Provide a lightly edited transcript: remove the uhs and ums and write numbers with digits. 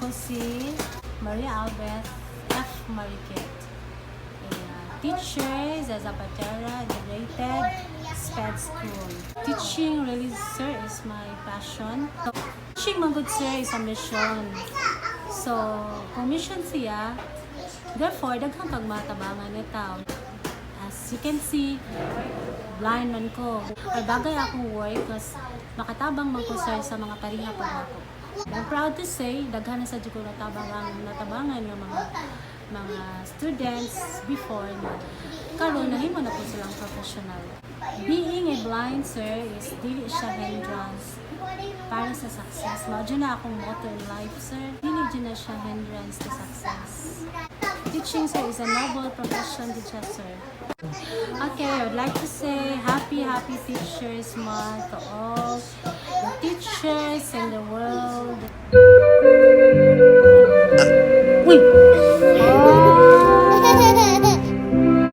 Ako si Maria Albeth F. Mariquit. A teacher sa Zapatera Integrated SPED School. Teaching really, sir, is my passion. Teaching man gud, sir, is a mission. So, kung mission siya, therefore, daghang kag matabangan ni tao. As you can see, blind man ko. Ay bagay akong work kasi makatabang man ko, sir, sa mga pareha pa ako. I'm proud to say, daghan na sa jud ko natabangan ng mga students before na karon nahimo na po silang professional. Being a blind, sir, is dili siya hindrance para sa success. Mao jud na akong motto in life, sir. Dili jud na siya hindrance to success. Teaching, sir, is a noble profession jud siya, sir. Okay, I would like to say happy, happy Teachers Month to all the teachers in the world. Uy!